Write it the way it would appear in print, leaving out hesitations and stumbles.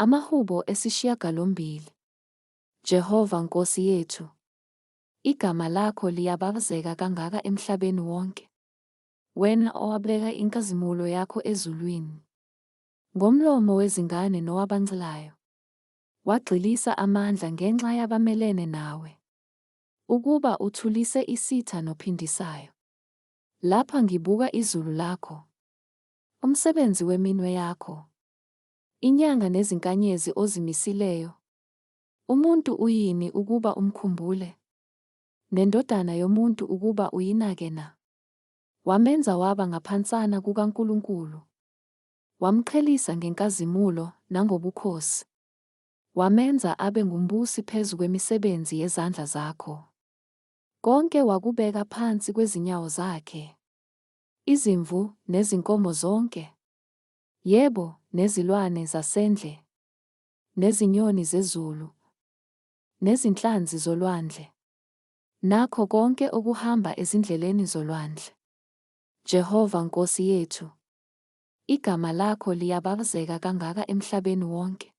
Amahubo esishiyagalombili. Jehova Nkosi yethu, igama lakho liyababazeka kangaka emhlabeni wonke. Wena owabeka inkazimulo yakho ezulwini. Ngomlomo wezingane nowabancelayo. Wagxilisa amandla ngenxa yabamelene nawe. Ukuba uthulise isitha nophindisayo. Lapha ngibuka izulu lakho. Umsebenzi weminwe yakho. Inyanga nezinkanyezi ozimisileyo. Umuntu uyini ukuba umkhumbule? Nendodana yomuntu ukuba uyinake na? Wamenza waba ngaphansana kukaNkulunkulu. Wamqhelisa ngenkazimulo nangobukhosi. Wamenza abe ngumbusi phezu kwemisebenzi yezandla zakho. Konke wakubeka phansi kwezinyawo zakhe. Izimvu nezinkomo zonke. Yebo, nezilwane zasendle. Nezinyoni zezulu. Nezinhlanzi zolwandle. Nakho konke okuhamba ezindleleni zolwandle. Jehova Nkosi yethu, igama lakho liyababazeka kangaka emhlabeni wonke.